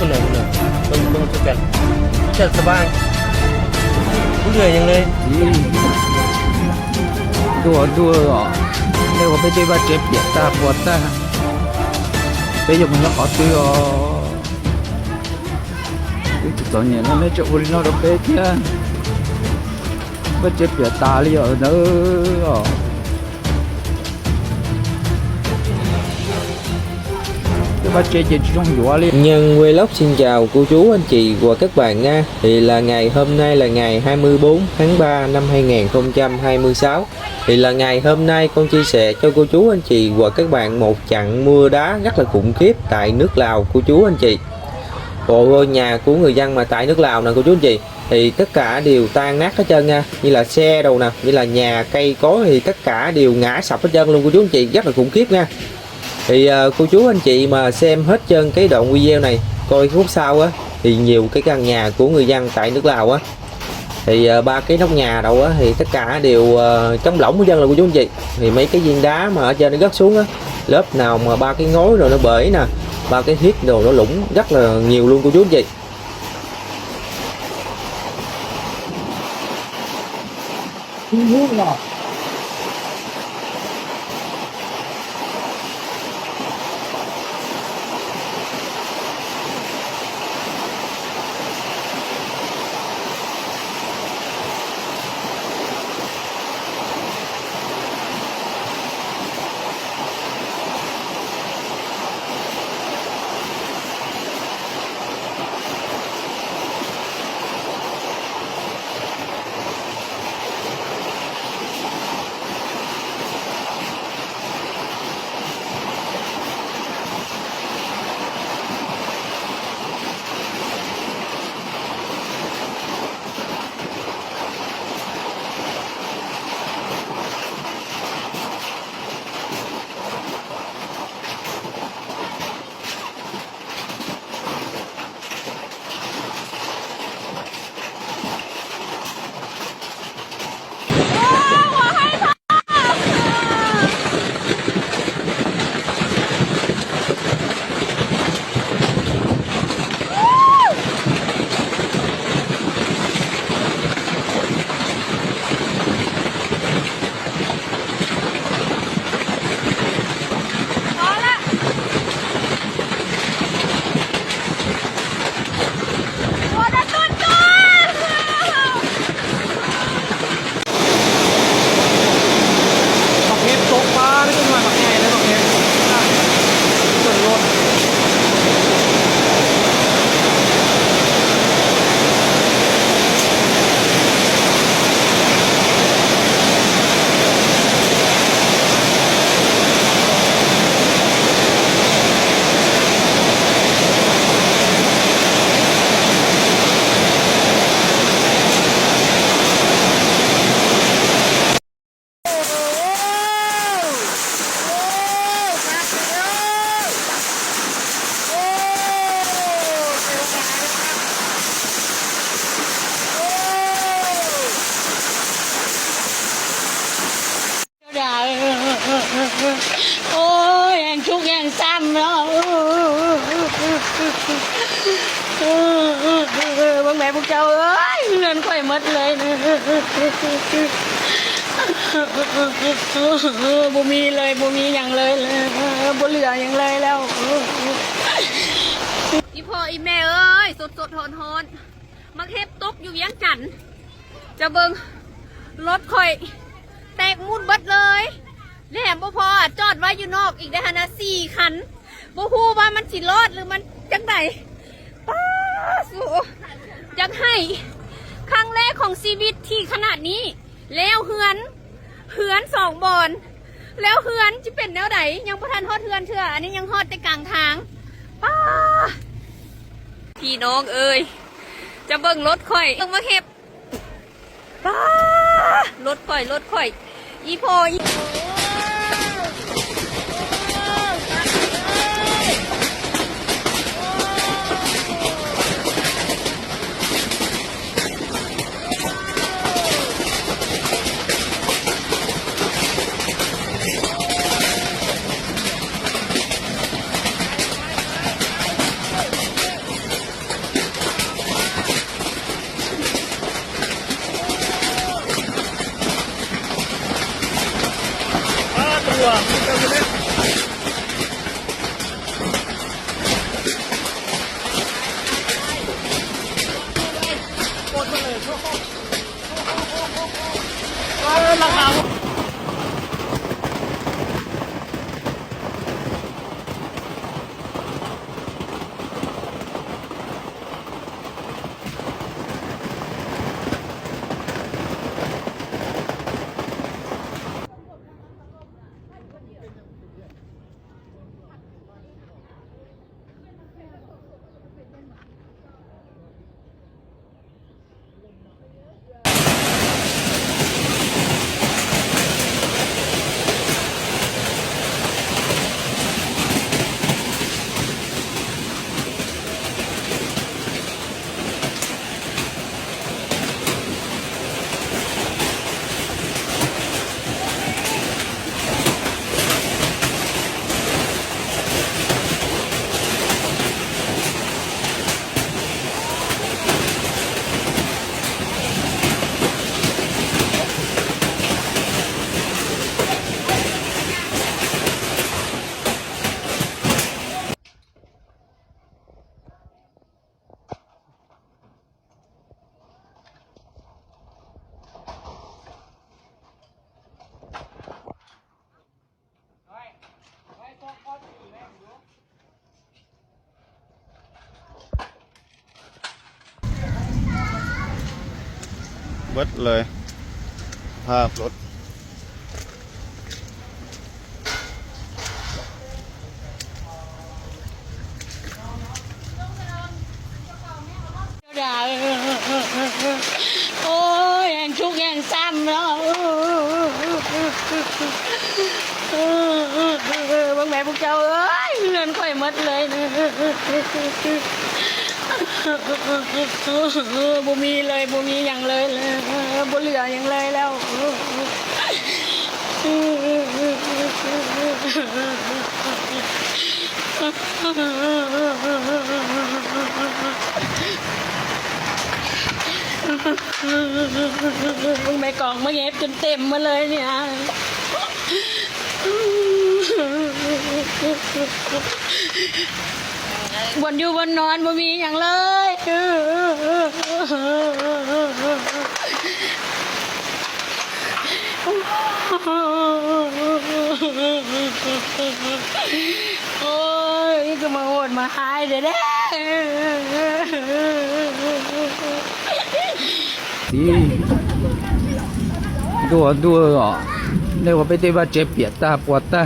ເບິ່ງ ເບິ່ງຄືກັນ ຈັດສະບາຍ ບໍ່ເຫຼືອຫຍັງເລີຍ. ອືມ ດູ ດູ ເລີຍວ່າໄປເຈັບບາດເຈັບປຽກຕາປວດຕາ ໄປຍົກມັນກໍຂໍຊື້ອອກ. ອືມ ຕອນນີ້ນະ ແມ່ຈະໂອລິນອດເປັດເນາະ ບາດເຈັບປຽກຕາເລີຍເນາະ. Nhân Vlog xin chào cô chú, anh chị và các bạn nha. Thì là ngày hôm nay là ngày hai mươi bốn tháng ba năm hai ngàn không trăm hai mươi sáu. Thì là ngày hôm nay con chia sẻ cho cô chú, anh chị và các bạn một trận mưa đá rất là khủng khiếp tại nước Lào, cô chú, anh chị. Bộ ngôi nhà của người dân mà tại nước Lào nè, cô chú, anh chị, thì tất cả đều tan nát hết trơn nha, như là xe đồ nè, như là nhà, cây cối thì tất cả đều ngã sập hết trơn luôn, cô chú anh chị, rất là khủng khiếp nha. Thì, ờ, cô chú anh chị mà xem hết trơn cái đoạn video này, coi khúc sau á, thì nhiều cái căn nhà của người dân tại nước Lào á, thì, ờ, ba cái nóc nhà đâu á, thì tất cả đều, ờ, trống rỗng hết trơn rồi, cô chú anh chị. Thì mấy cái viên đá mà ở trên nó rớt xuống á, lớp nào mà ba cái ngói rồi nó bể nè, ba cái hiếc đồ nó lủng rất là nhiều luôn, cô chú anh chị.ໂອ້ຍ ແຮງທຸກແຮງຊ້ຳເນາະ ເບິ່ງແມ່ພວກເຈົ້າເອີຍ ເຮືອນຂ້ອຍໝົດເລີຍ ບໍ່ມີເລີຍ ບໍ່ມີຫຍັງເລີຍ ບໍ່ເຫຼືອຫຍັງເລີຍແລ້ວ ອີພໍ່ອີແມ່ເອີຍ ສົດໆຮ້ອນໆ ໝາກເຫັບຕົກຢູ່ວຽງຈັນ ຈະເບິ່ງ ລົດຂ້ອຍແຕກໝູດເບິດເລີຍ ແລະບໍ່ພໍ ຈອດໄວ້ຢູ່ນອກອີກເດ້ຫັ້ນນະ ສີ່ຄັນ ບໍ່ຮູ້ວ່າມັນຊິລອດ ຫຼືມັນຈັ່ງໃດ ປ້າ ສູ ຢາກໄຫ້ ຄັ້ງແລກຂອງຊີວິດທີ່ຂະໜາດນີ້ ແລ້ວເຮືອນ ເຮືອນສອງບ່ອນ ແລ້ວເຮືອນຊິເປັນແນວໃດ ຍັງບໍ່ທັນຮອດເຮືອນເທື່ອ ອັນນີ້ຍັງຮອດແຕ່ກາງທາງ ປ້າ ພີ່ນ້ອງເອີຍ ຈະເບິ່ງລົດຂ້ອຍ ເບິ່ງໝາກເຫັບ ປ້າ ລົດຂ້ອຍ ລົດຂ້ອຍ ອີພໍ່ອີ ເບິດເລີຍ ສະພາບລົດ. ໂອ້ຍ ແຮ່ງທຸກແຮ່ງຊ້ຳເນາະ ເບິ່ງແມ້ພວກເຈົ້າເອີຍ ເຮືອນຂ້ອຍໝົດເລີຍ ບໍ່ມີເລີຍ ບໍ່ມີຫຍັງເລີຍ ບໍ່ເຫຼືອຫຍັງເລີຍແລ້ວ. ແມ່ກອງມາເກັບຈົນເຕັມໝົດເລີຍນີ້ນະ ບ່ອນຢູ່ບ່ອນນອນບໍ່ມີຫຍັງເລີຍ. ໂອ້ຍ ຄືມາໂຫດມາຮ້າຍແທ້ໆ ຊິ ດູ ດູ ເນາະ ເລີຍວ່າໄປເຕະບາດເຈັບປຽດຕາ ປວດຕາ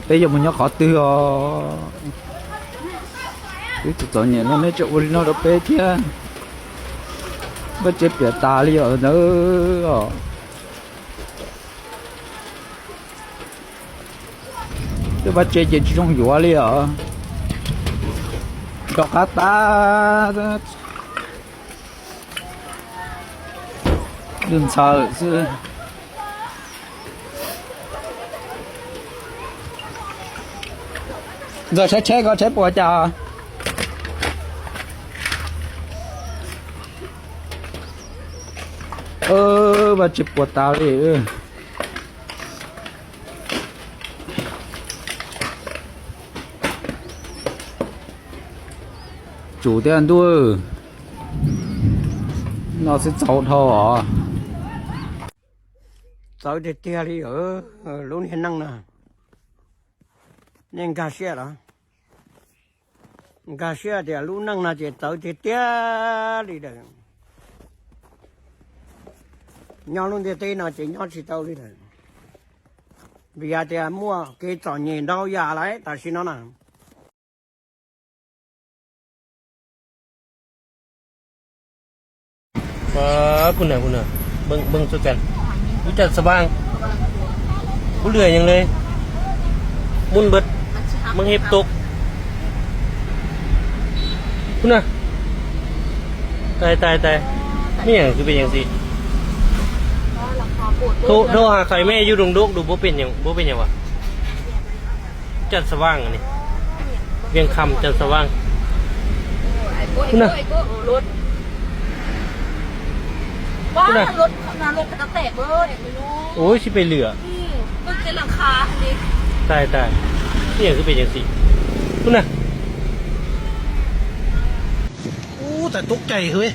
ໄປຢາກມັນຍັງຂໍຕື່ ອໍ ຕື່ ຕອນນີ້ເນາະ ແມ່ຈະໂອລິນອດເອົາໄປເທື່ອ ບາດເຈັບປຽດຕາເລີຍເນາະ. ເປັນບາດເຈັບເຈັບຊ່ວງຢູ່ເລີຍ ດອກກາຕາ ລືມເຊົາຊື່ ເດີ ເຊັກ ເຊັກ ເຊັກ ປວດຕາ ເອີ ບາດເຈັບປວດຕາເລີຍ ເອີ. ຈູແຕ່ອັນດູ ນອກຊິເຈົ້າເທົ່າ ເຈົ້າເຕຍເຕຍລີ ເອີ ລຸນເຫັນນັງນະ ແນງກາເຊຍລະ ກາເຊຍເຕຍ ລຸນນັງນະ ເຈເຈົ້າເຕຍເຕຍລີເດີ ຍອດລຸນເຕຍເຕຍນະ ເຈຍອດຊິເຈົ້າລີເດີ ບຽເຕຍມົວເກຈອນເຍດາວຢາໄລ ຕາຊິນອນນະ. ປາດ ພຸ້ນນະ ພຸ້ນນະ ເບິ່ງ ເບິ່ງຊ່ວຍກັນ ຢູ່ຈັນສະຫວ່າງ ບໍ່ເຫຼືອຫຍັງເລີຍ ໝຸ່ນເບິດ ເບິ່ງເຫັບຕົກ ພຸ້ນນະ ຕາຍ ຕາຍ ຕາຍ ແມ່ນຫຍັງຄືເປັນຈັ່ງຊີ້ ໂທ ໂທຫາໄຂ້ແມ່ຢູ່ດົງດົກດູ ບໍ່ເປັນຫຍັງ ບໍ່ເປັນຫຍັງຫວາ? ຈັນສະຫວ່າງອັນນີ້ ວຽງຄຳ ຈັນສະຫວ່າງ ພຸ້ນນະ ລົດ ພຸ້ນນະ ລົດ ລົດກະແຕກເບີດ ໂອ້ຍ ຊິໄປເຫຼືອ ອືມ ເບິ່ງແຕ່ຫຼັງຄາຫັ້ນເດ ຕາຍ ຕາຍ ອີຫຍັງຄືເປັນຈັ່ງຊີ້ ພຸ້ນນະ ໂອ້ ຕາຍ ຕົກໃຈເຮີ້ຍ.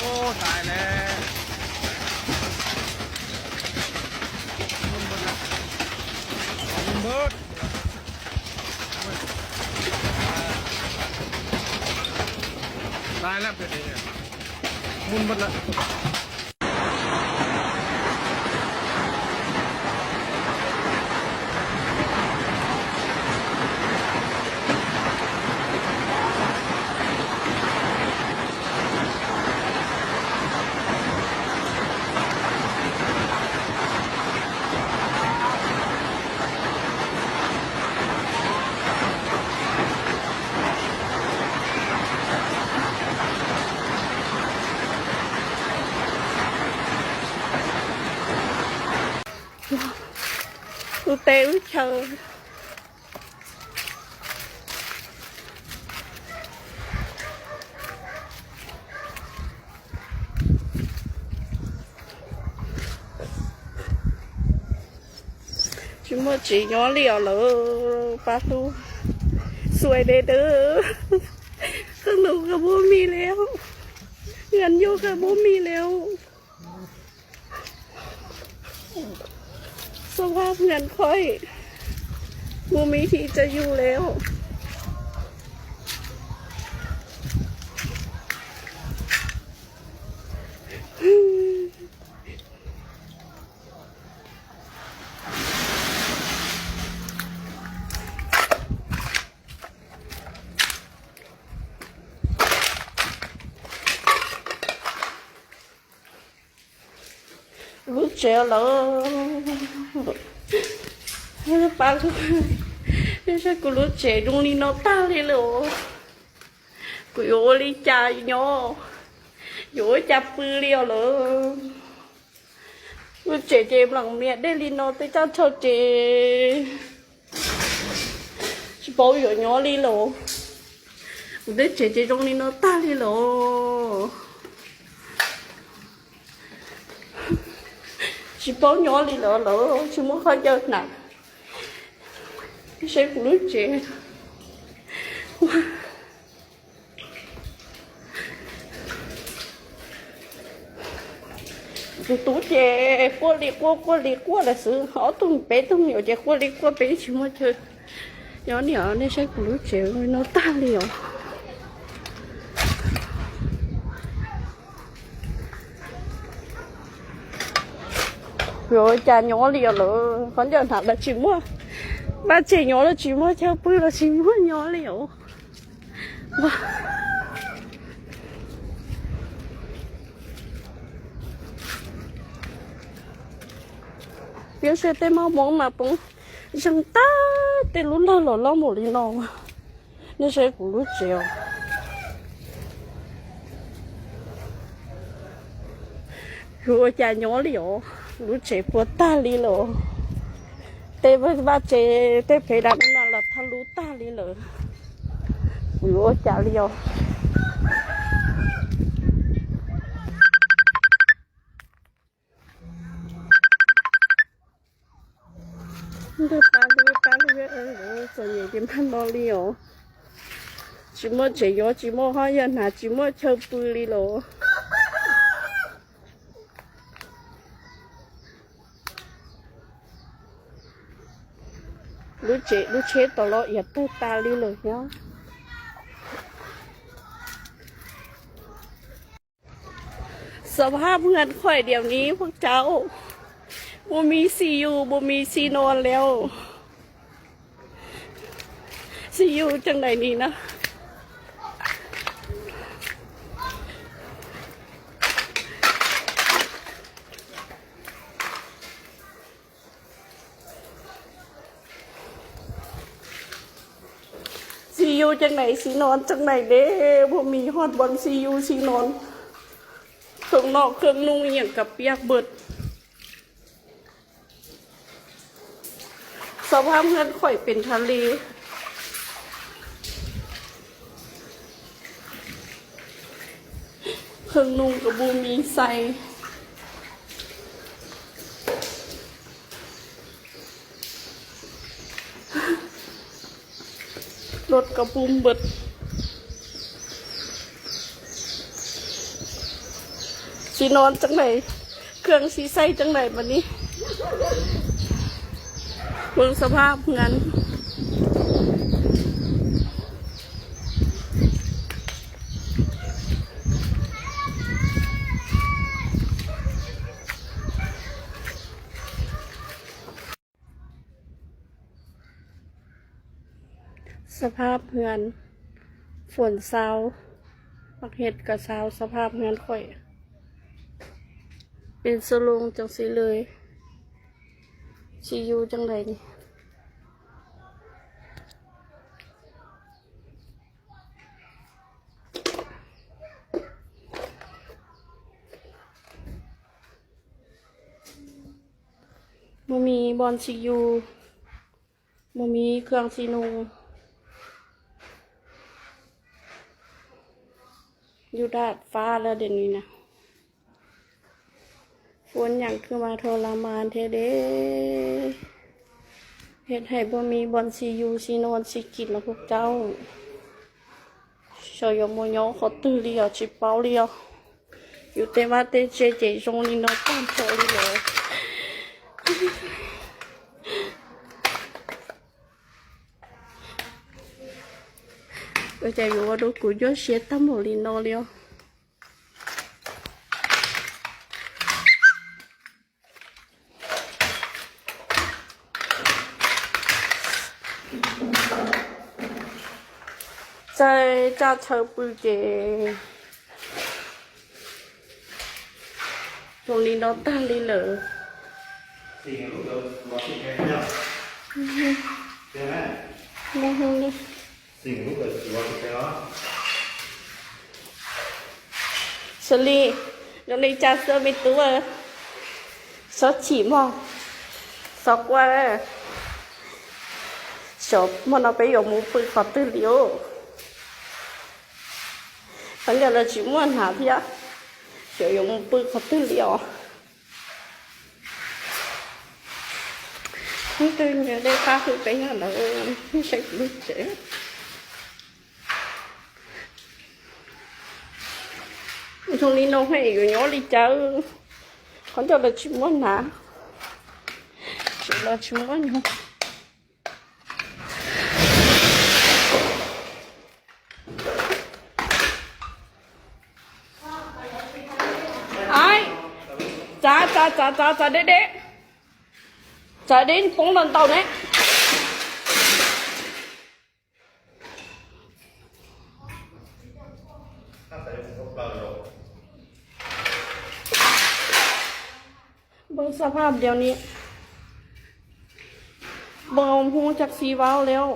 ໂອ້ ຕາຍແລ້ວ ໝຸ່ນເບິດລະ ໝຸ່ນເບິດ ຕາຍແລ້ວ ເປັນຫຍັງ ໝຸ່ນເບິດລະ. ອູເຕອຸເຊີ ຊິໝົດເຈຍ້ອນລຽວເລີ ປາຕູ ຊ່ວຍແດ່ເດີ ເຄື່ອງນຸ່ງກະບໍ່ມີແລ້ວ ເຮືອນຢູ່ກະບໍ່ມີແລ້ວ ສະພາບເຮືອນຂ້ອຍບໍ່ມີທີ່ຈະຢູ່ແລ້ວ. ລູກເຈລະ ປາລູກ ໃຊ້ກູລູກເຈດຸງລີໂນຕາລີໂລ ກູໂອລີຈາຍໂຍ ໂຍຈັບປືລຽວເລີ ລູກເຈເຈບລັງເມຍເດລີໂນເຕຈາເຊົາເຈ ຊິເປົາໂຍໂຍລີໂລ ເດເຈເຈຈົງລີໂນຕາລີໂລ ຊິເປົາໂຍລີໂລໂລ ຊິມົ້ງເຂົາເຈີໜັກ ໃຊ້ກູລູກເຈ ຕູເຈ ກົວລີກົວ ກົວລີກົວລະຊື້ ເອົາຕຸ່ມເປຕຸ່ມໂຍເຈ ກົວລີກົວເປຊິໝົດເທີ ຍອນນີ້ເອົາໃນໃຊ້ກູລູກເຈໂນຕາລຽວ ໂຍຈາໂຍລຽວເລີ ຄອນເຈີໜັກລະຊິມົ້ງ ບາດເຈໂຍລະຊິມົ້ງ ເຈົ້າປືລະຊິມົ້ງໂຍລຽວ. ວຽງເຊເຕມາມອງມາປົງ ຈັ່ງຕາເຕລຸນລາວລາວໂມລີນອງ ນີ້ໃຊ້ກູລູເຈວ ໂຍຈາໂຍລຽວ ລູເຈປົວຕາລີໂລ ເຕບາເຈ ເຕເພດານາລະທະລຸ ຕາລີເລີ ໂອຈາລຽວ ເດີຕາລີ ຕາລີ ເອີ ສ່ວນໃຫຍ່ເປັນພັນນອລີໂອ ຈິໂມເຈໂຍ ຈິໂມຮອຍານາ ຈິໂມເຊີປືລີໂລ. ລູເຈ ລູເຈຕະຫຼອດ ຢ່າເຕີຕາລີເລີຍເນາະ ສະພາບເຮືອນຂ້ອຍດຽວນີ້ພວກເຈົ້າ ບໍ່ມີຊິຢູ່ ບໍ່ມີຊິນອນແລ້ວ. ຊິຢູ່ຈັ່ງໃດນີ້ນະ ຊິຢູ່ຈັ່ງໃດ ຊິນອນຈັ່ງໃດເດ້ ບໍ່ມີຮອດບ່ອນຊິຢູ່ຊິນອນ ເຄື່ອງນອກເຄື່ອງນຸ່ງອີ່ຫຍັງກະປຽກເບິດ. ສະພາບເຮືອນຂ້ອຍເປັນທະເລ ເຄື່ອງນຸ່ງກະບໍ່ມີໃສ່ ລົດກະບຸ້ມເບິດ ຊິນອນຈັ່ງໃດ ເຄື່ອງຊິໃຊ້ຈັ່ງໃດບາດນີ້ ເບິ່ງສະພາບເຮືອນ. ສະພາບເຮືອນ ຝົນຊາວ ໝາກເຫັດກະຊາວ ສະພາບເຮືອນຂ້ອຍ ເປັນສະໂລງຈັ່ງຊີ້ເລີຍ ຊິຢູ່ຈັ່ງໃດນີ້. ບໍ່ມີບ່ອນຊິຢູ່ ບໍ່ມີເຄື່ອງຊິນຸ່ງ ຢູ່ດາດຟ້າແລ້ວດຽວນີ້ນະ. ຝົນຫຍັງຄືມາທໍລະມານແທ້ເດ ເຮັດໃຫ້ບໍ່ມີບ່ອນຊິຢູ່ ຊິນອນ ຊິກິນລະພວກເຈົ້າ. 小油木牛好得了，吃饱了。有的话，得姐姐用力呢，干活了。我家有我都鼓热血打molino了。 ໃສ່ຈາກເຊົາປືເຈ ໂຮງລີນອນຕາລີເລີ. ສະລີ ໂລລີຈາເສືອມີຕົວ ຊອດສີໝໍ ຊອກວ່າ ຊອບມັນເອົາໄປຢອກໝູປຶກຂໍຕື່ນລິໂອ ອັນເດີລະຈິມ່ວນຫາເພຍ ຊອບຢອກໝູປຶກຂໍຕື່ນລິໂອ. ມັນຕື່ນເດີ ໄດ້ພາຄືໄປຫາລາວ ໃຊ້ລູກເຈ ໂທນີ້ນ້ອງໃຫ້ຢູ່ຍໍລີເຈົ້າ ເຂົາເຈົ້າລະຊິມ່ວນນະ ຊິລະຊິມ່ວນຢູ່. ອ້າຍ ຈ້າ ຈ້າ ຈ້າ ຈ້າ ເດ ເດ ຈ້າ ເດ ປົງນອນເຕົາແນ່. ເບິ່ງສະພາບດຽວນີ້ ບໍ່ຮູ້ຈັກຊິເວົ້າແລ້ວ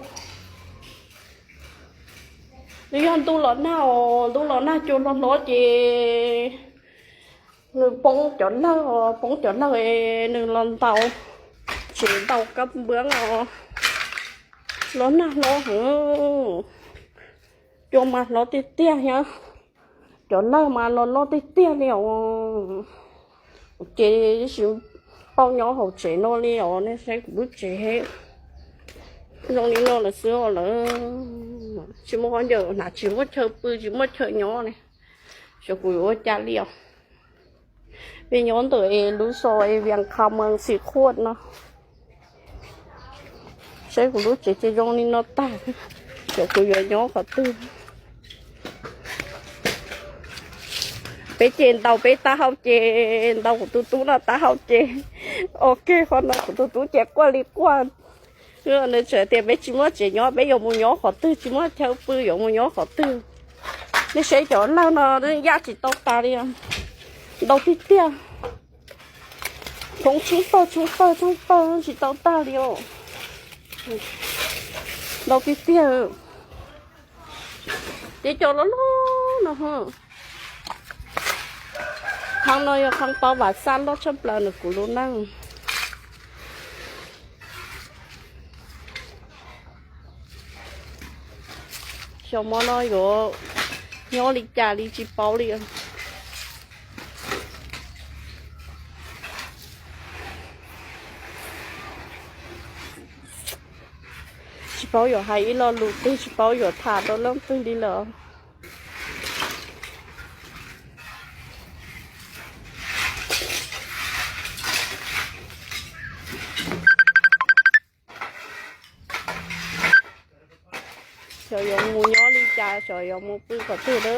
ຍ້ອນຕູ້ຫຼອນໜາວ ຕູ້ຫຼອນໜາວ ໂຈນຫຼອນເຈ ໜຶ່ງປົງຈອນເລີ ປົງຈອນເລີ ໜຶ່ງຫຼອນເຕົາ ເສເຕົາກັບເບື້ອງ ຫຼອນໜາວ ໂຈມມາຫຼອນເຕຍໆ ເນາະ ຈອນເລີມາຫຼອນເຕຍໆ ແລ້ວ ເຈຊິເປົ່າຍໍເຂົາເຈນໍເລຍ ໃນໃສກູເຈ ເຮັດ ນ້ອງນີ້ນໍລະເສືອລະ ຊິໝົດເດີນະ ຊິໝົດເຊີປື ຊິໝົດເຊີຍໍນີ້ ສະກູໂອຈາລຽວ ເປັນຍ້ອນໂຕເອລູຊໍເອວຽງຄຳເມືອງສີຂວດເນາະ. ໃຊ້ກູລູກເຈເຈຍົງນີ້ເນາະຕາ ເຈົ້າກູຢໍຍໍເຂົາຕື່ມ ເປເຈນເຕົາເປຕາເຮົາເຈນເຕົາກູຕູຕູເນາະຕາເຮົາເຈ ໂອເຄ ຂອນເນາະກູຕູຕູເຈກວ່າລີກວ່າ ເອີ ເນາະເຈເຕເປຈິມວເຈຍໍເປຢໍມູຍໍເຂົາຕື່ມ ຈິມວເຊົາປືຢໍມູຍໍເຂົາຕື່ມ ເນາະໃຊ້ຈອນລາວເນາະ ຢາກຊິຕອກຕາເດ ເດົາຕິເຕຍ ຖົງຊຸງເປີ ຊຸງເປີ ຊຸງເປີ ຊິເຕົາຕາຫຼຽວ ດອກຕິເຕຍ ເດຈອລະໂລນະເຮີ ຄັງນ້ອຍຄັງເປົາຫວານຊານລອດຊຳເປີນະກູໂລນັງ 小毛呢有有力家力气包力。气包有还一老路对气包有他都弄对的了。 小油木鸟里家，小油木不可对的，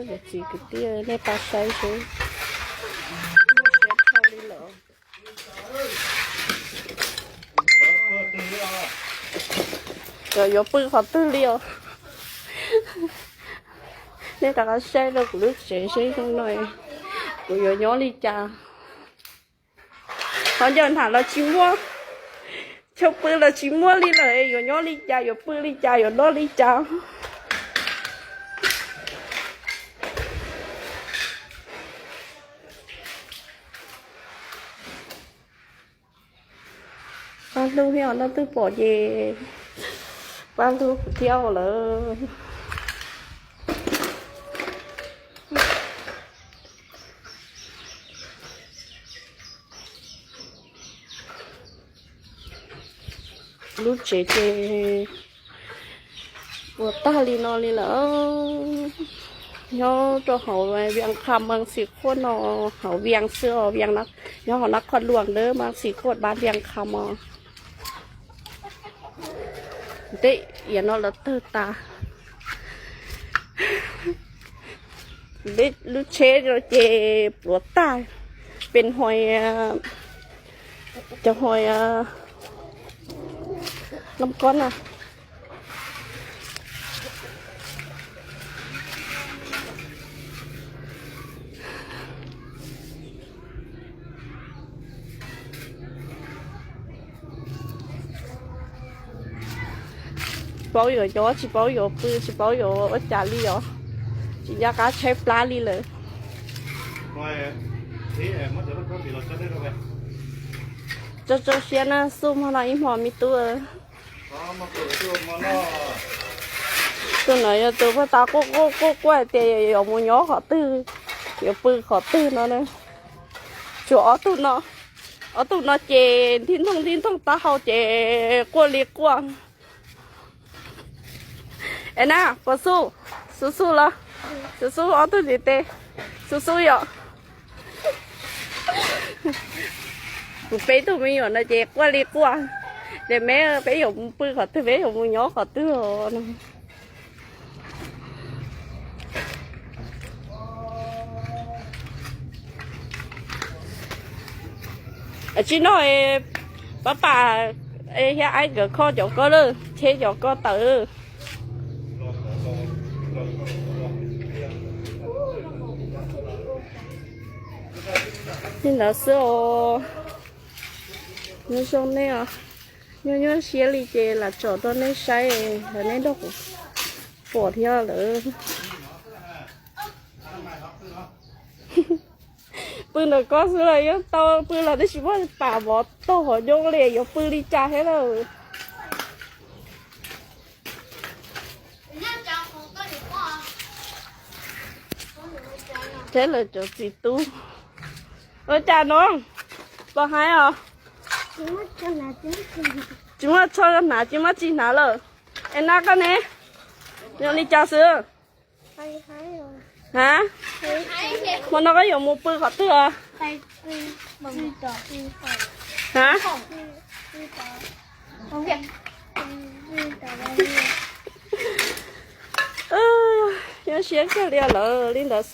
有几个地儿那把筛水，没学透的了。小油不可对了，那大家筛了，不是谁谁弄的，我有鸟里家。 ເຂົາເຈົ້າຖາມລາວຊິມົວ ເຈົ້າປືລາວຊິມົວລີເລີ ຢູ່ຍໍລີຈາ ຢູ່ປືລີຈາ ຢູ່ນໍລີຈາ. ປ້າລູກເຮົານະ ຕື່ປອເຢ ປ້າລູກທ່ຽວເລີຍ. ລູກເຈເຈ ປົວຕາລີນອລີລະ. ເຮົາຕົວເຮົາໄວ້ວຽງຄຳ ເມືອງສີໂຄດເນາະ, ເຮົາວຽງເສືອ ວຽງນະ ເຮົານະຄອນຫຼວງເດີ ເມືອງສີໂຄດ ບ້ານວຽງຄຳອໍ. ເດ ຢານອນລະເຕີຕາ ເດ ລູເຊໂຈເຈ ປົວຕາ ເປັນຮອຍ ຈະຮອຍ ອາ ນ້ຳກ້ອນນະ. 包有药，只包有布，只包有家里哦，只要家才不拉里了。做做些那素嘛，那一毛米多。 Tụi nó giờ tụi bắt tao cô cô cô quay tiền giờ mua nhó khó tư, giờ pư khó tư nó nữa. Chủ ó tụi nó, ó tụi nó chê thiên thông thiên thông ta hầu chê qua liệt qua. Ê na, có su, su su lo, su su ó tụi gì tê, su su giờ. ເປັນໂຕມີຢູ່ນະເຈ ກວ່າລີກວ່າ ແຕ່ແມ່ເປັນຢູ່ປຶກເຂົາຕື່ ເປັນຢູ່ໝູ່ຫຍໍ້ເຂົາຕື່. ອາຈິໂນເອ ປ້າປ້າ ເອ ເຮຍໄອເກີດຂໍ້ຈອກກໍເລີ ເທຈອກກໍເຕີ. Nên là sữa ô. Nó trong này à. Nó nó xía lì chè là trộn trong này xay, là này độc. Bỏ theo lửa. ປຶນເດີກໍຊື້ເລີຍ ໂຕປຶນລະໄດ້ຊິວ່າປາບໍ່ໂຕ ຢົງເລຢູ່ປຶນລີຈາໃຫ້ເລີຍ. ເທເລີຍຈະຊິຕູ້ ເອີ ຈານ້ອງ ບໍ່ໃຫ້ເອົາ ຈິມາຊົນໜາ ຈິມາຊົນໜາ ເອັນນາກະເນ ຍັງລີຈາຊື້. ຮະ? ມັນກໍຢູ່ໝູ່ປຶກເຂົາເທື່ອ. ຮະ? ເອີ ຍັງຊຽງແຄ່ລຽວເລີ ລິນດາໂຊ.